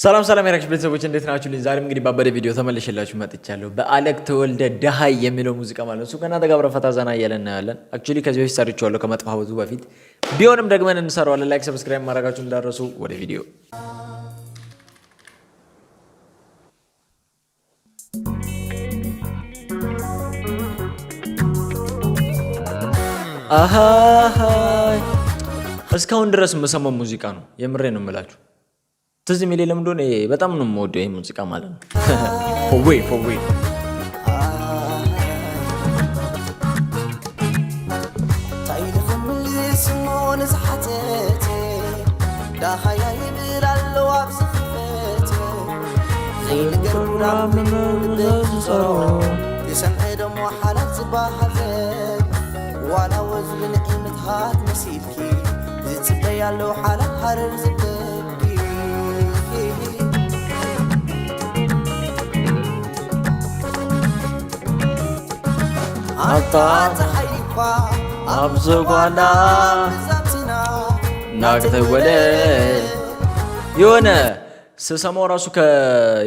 ሰላም ሰላም የራክሽ ቤተሰቦች እንዴት ናችሁ? ልኝ ዛሬም እንግዲህ ባበደ ቪዲዮ ተመልሼላችሁ መጥቻለሁ። በአለክ ተወልደ ደሃይ የሚለው ሙዚቃ ማለት ነው። እሱ ከእናንተ ጋር አብረን ፈታ ዘና እያለን እናያለን። Actually ከዚህ በፊት ሰርቼዋለሁ ከመጥፋቱ በፊት ቢሆንም ደግመን እንሰራዋለን። Like፣ subscribe ማድረጋችሁ እንዳትረሱ። ወደ ቪዲዮ። እስካሁን ድረስ የምሰማው ሙዚቃ ነው። የምሬ ነው የምላችሁ። ትዝ የሚለኝ ለምን እንደሆነ በጣም ነው የምወደው ይሄ ሙዚቃ ማለት ነው። ፎዌ ፎዌ። እንታይ ንኽምልስ እሞ ንዝሓተተ ዳኻያ ይብል ኣለዎ ኣብ ዝኽፈተ ዘይንገር ዝፀሮ ዝሰምዐ ደሞ ሓላት ዝበሃል ዋላ ወዝቢ ንዒምትሃት መሲልኪ ዝፅበይ ኣለዉ ሓላት ሃረር ዝብለኪ። ኣታ ፀሓይ እኳ ኣብ ዝጓላ ብዛትና ናክተወለ የሆነ ስሰማው ራሱ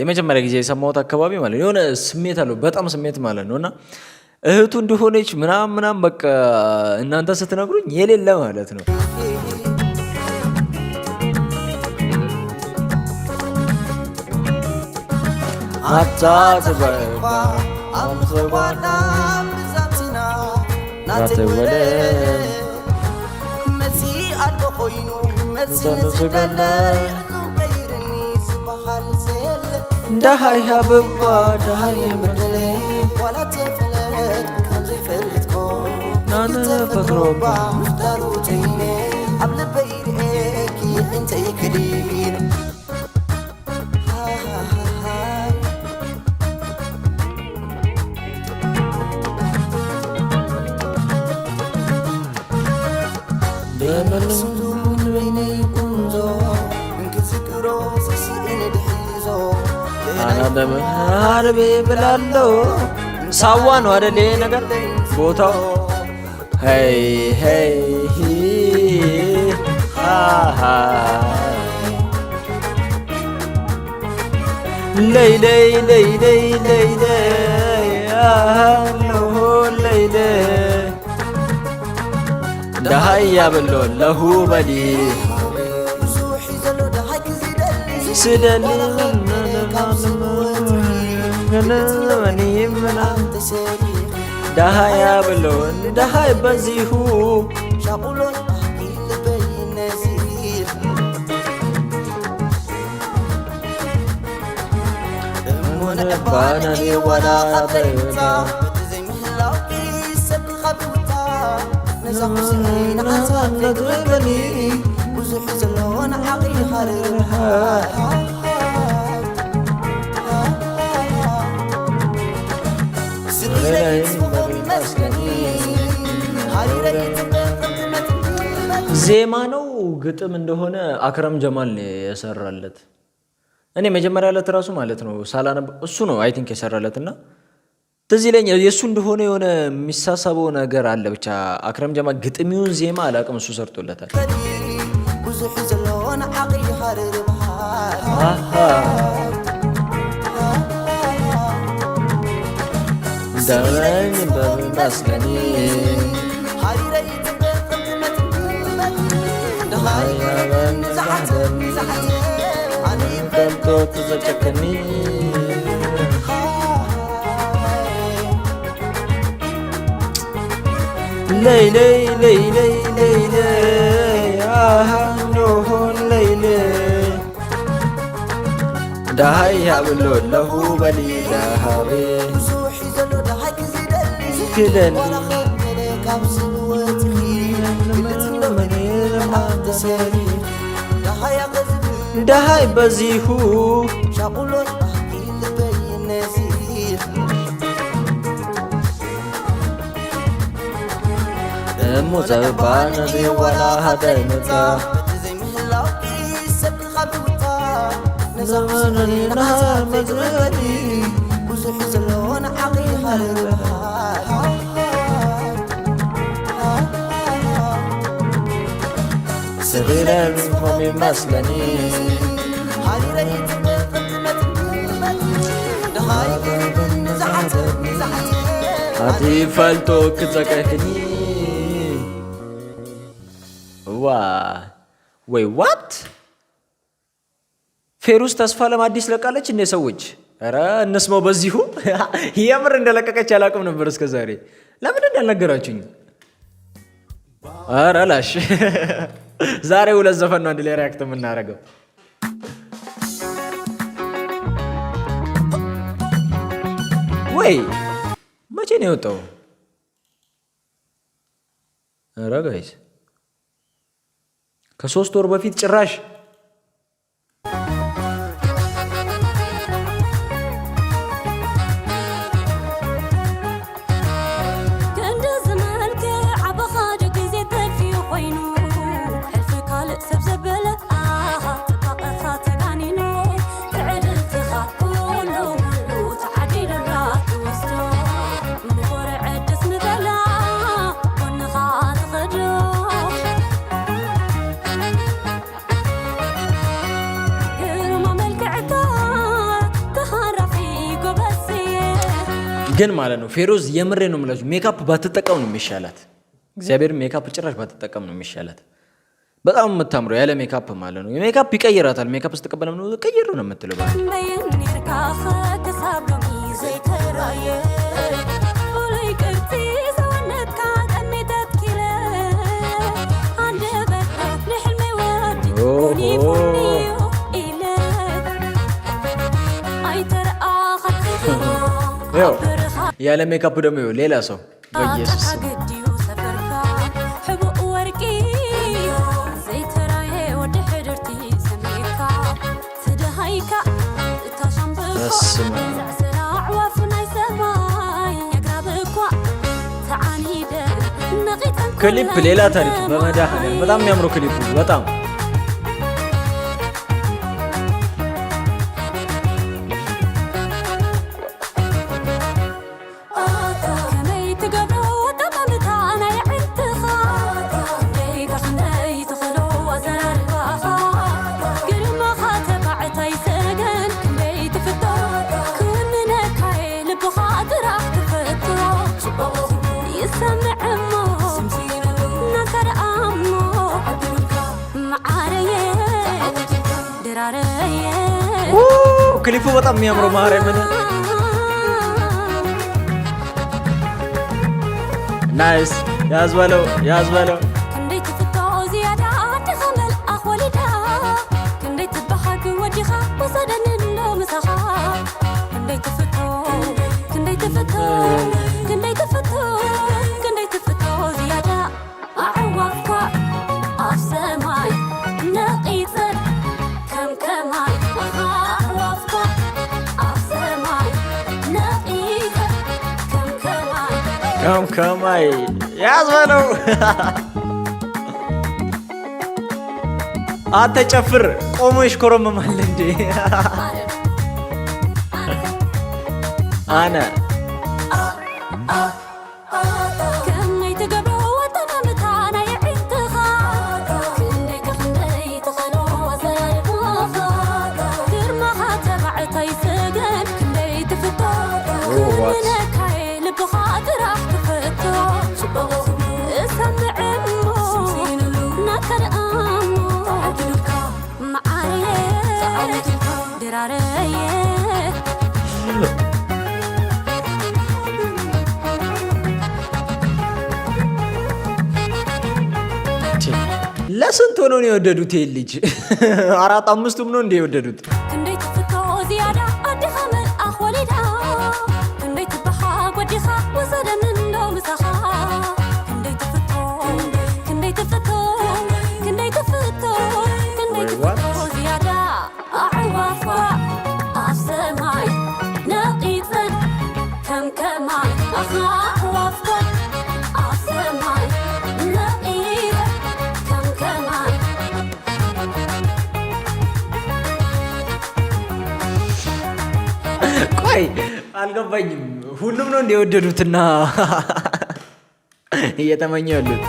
የመጀመሪያ ጊዜ የሰማሁት አካባቢ ማለት ነው የሆነ ስሜት አለው፣ በጣም ስሜት ማለት ነው። እና እህቱ እንደሆነች ምናምን ምናምን በቃ እናንተ ስትነግሩኝ የሌለ ማለት ነው። ኣታ ፀሓይ እኳ ኣብ ዝጓላ ብዛትና ናተወለ መፂ ኣሎ ኮይኑ መፂ ንዝደለይ ቀይርኒ ዝበሃል ዘየለ ደሃይ ሃብባ ደሃይ የምድለይ ዋላ ተፈለጥ ከምዘይፈልጥኮ ናተፈጥሮባ ምፍጣሩ ተይነ ኣብ ልበይ ርአኪ እንተይ ክዲን። በይነይ ቁንዞ እንክዝክሮ ስስእን ድሒዞ። አናደምአርቤ ብላለው ሳዋ ነው አደል ይሄ ነገር ቦታው? ሄይ ሄይ ሂ ሃ ለይ ለይ ለይ ለይ ለይ ለይ አሃለሁ ለይ ለይ ደሃይ ያብሎ ለሁ በሊ ብዙሕ ዘሎ ድሃይ ክዝደሊ ስደሊ ካብ ተሰሪኺ ደሃይ ያብሎን ደሃይ በዚሁ ሻቁሎት ባህጊ ልበይ ነዚር እሞ ንዕባነኒ ዋላ ኣበይታ በቲ ዘይምህላውኪ ሰብ ካቢውታ ነዛ ኩስኒ ንሓሳብ ዘይትበኒ ብዙሕ ዘሎ ንዓቒ ሃርር። ስቂለይ ጽቡቕ ይመስለኒ ሃሪረይ ትበቅትመት። ዜማ ነው ግጥም እንደሆነ አክረም ጀማል ነው የሰራለት። እኔ መጀመሪያ ዕለት ራሱ ማለት ነው ሳላነብ እሱ ነው I think የሰራለት እና ትዝ ይለኛል የእሱ እንደሆነ የሆነ የሚሳሰበው ነገር አለ። ብቻ አክረም ጀማል ግጥሚውን ዜማ አላቅም እሱ ሰርቶለታል። ብዙሕ ዘሎ ንዓቒ ሃርር በሃል። አሃ ደረኝ በሚመስለኒ ሃሪረይ ትበቅትመት ድሃይ ንዝሓተ ኣነ ፈልጦ ትዘጨከኒ ለይ ለይ ለይ ለይ ለይ ለይ አሃኖሆን ለይ ለይ ደሃይ ሃብሎ ለሁ በሊ ደሃቤ ብዙሕ ዘሎ ድሃይ ክዝደሊ ክደሊ ዋላ ኸበለ ካብ ስንወትኺ ተሰሪ ድሃይ ኣቐዝብል ደሃይ በዚሁ ሻቁሎት ባህጊ ልበይ ነዚር እሞ ዘባነዚ ዋላ ሃደይ መፃ በቲ ዘይምህላውኪ ሰብ ካቢውታ ነዛ ዘመነኒ ንሓሳብ ዘይትበኒ ብዙሕ ዘሎ ንዓቒ ሃርር በሃል ስቂለ ይመስለኒ ሃሪረይ። ኣቲ ፈልጦ ክፀቀሕኒ ዋ ወይ what፣ ፌሩዝ ተስፋለም አዲስ ለቃለች እንዴ ሰዎች? ኧረ እንስማው በዚሁ። የምር እንደለቀቀች አላውቅም ነበር እስከ ዛሬ። ለምን እንዳልነገራችሁኝ? ኧረ ላሽ፣ ዛሬ ሁለት ዘፈን ነው አንድ ላይ react የምናደርገው። ወይ መቼ ነው የወጣው? ኧረ guys፣ ከ3 ወር በፊት ጭራሽ። ክንዲ ዝመልክዕ ዓበኻዶ ግዜ ተድፍዩ ኮይኑ ሕልፊ ካልእ ሰብ ዘበለ ኣኻ ፅባቐኻ ተጋኒኑ ትዕድልትኻ ኩሉ ሙሉ ተዓዲሉላ ትወስዶ ንኹርዕ ደስ ምበላ ጎንኻ ትኸዶ ግርማ መልክዕካ ተሃራፊ ጎበዝየ። ግን ማለት ነው ፌሮዝ፣ የምሬ ነው የምላችሁ፣ ሜካፕ ባትጠቀም ነው የሚሻላት። እግዚአብሔር፣ ሜካፕ ጭራሽ ባትጠቀም ነው የሚሻላት። በጣም የምታምረው ያለ ሜካፕ ማለት ነው። ሜካፕ ይቀይራታል። ሜካፕ ስትቀበለ ቀይር ነው የምትለው። በየኔርካኸ ክሳብ ሎሚ ዘይተራየ ፍሉይ ቅርፂ ሰውነትካ ጠሜተት ኪለ አንደበት ንሕልመይ ወዲ ፉኒ ፉኒዩ ኢለ ኣይተረኣኻ። ያው ያለ ሜካፕ ደግሞ ይኸው ሌላ ሰው፣ በኢየሱስ ስም። ግድዩ ሰፈርካ ሕቡእ ወርቂ ዘይተራየ ወዲ ሕድርቲ ሰሚዕካ ትድሃይካ እታ ሻምብቆ በስመ አብ። ዘዕስራ ኣዕዋፍ ናይ ሰማይ ኣግራብ እኳ ተዓኒደን ነቒፀን። ክሊፕ ሌላ ታሪክ። በመድኃኒዓለም በጣም የሚያምረው ክሊፑ በጣም። ከመይ ትገብሮ ጠመምታ ናይ ዕንትኻ ክንደይ ክንደይ ትኽእሎ ኣዘራርባኻ ግርማኻ ተባዕታይ ሰገን ክንደይ ትፍቶ ክውንነካየ ልብኻ ጥራሕ ክፈቶ ይሰምዕ እሞ ናተረኣሞ መዓረየ ድራረየ። ክሊፑ በጣም የሚያምረው ማርያምን። Nice፣ ያዝ በለው ያዝ በለው። ክንደይ ትፍቶ ዝያዳ ኣድኻ መልኣኽ ወሊዳ ክንደይ ትበሃግ ወዲኻ ወሰደኒ እንዶ ምሳኻ ክንደይ ትፍቶ ክንደይ ትፍቶ ክንደይ ትፍቶ ክንደይ ትፍቶ ዝያዳ ኣዕዋፍካ ኣብ ሰማይ ነቒፀን ከም ከማይ ኣዕዋፍካ ኣብ ሰማይ ነቒፀን ከም ከማይ። ከም ከማይ፣ ያዝ በለው። አንተ ጨፍር፣ ቆሞ ይሽኮረመማል እንዴ? አነ ከመይ ትገብሮ ጠመምታ ናይ ዕንትኻ ክንደይ ክንደይ ትኸሎ ኣዘራርባኻ ግርማኻ ተባዕታይ ሰገን ክንደይ ትፍቶ ክውንነካየ ልብኻ ጥራሕ ክፈቶ እሰምዕ እሞ ናተረኣሞ መዓረየ ድራረየ። ለስንት ሆነው ነው የወደዱት ይሄን ልጅ? አራት አምስቱም ነው እንደ የወደዱት? ክንደይ ትፍቶ ዝያዳ ኣዲኻ መልኣኽ ወሊዳ ክንደይ ትበሃግ ወዲኻ ወሰደኒ እንዶ ምሳኻ ክንደይ ትፍቶ ክንደይ ትፍቶ ክንደይ ትፍቶ ክንደይ Wait, what? ትፍቶ ዝያዳ ኣዕዋፍካ ኣብ ሰማይ ነቒፀን ከም ከማይ ኣዕዋፍካ ኣብ ሰማይ ነቒፀን ከም ከማይ። ቆይ አልገባኝም። ሁሉም ነው እንደ የወደዱትና እየተመኙ ያሉት?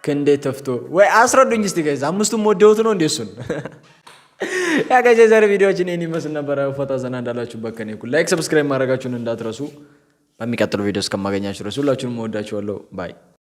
ክንዴ ተፍቶ ወይ አስረዱኝ እስቲ guys። አምስቱም ወደውት ነው እንዴ እሱን? Yeah guys፣ የዛሬ ቪዲዮችን ይህን ይመስል ነበረ። ፈታ ዘና እንዳላችሁበት ከኔ እኩል like፣ subscribe ማድረጋችሁን እንዳትረሱ። በሚቀጥለው ቪዲዮ እስከማገኛችሁ ድረስ ሁላችሁንም እወዳችኋለሁ። Bye.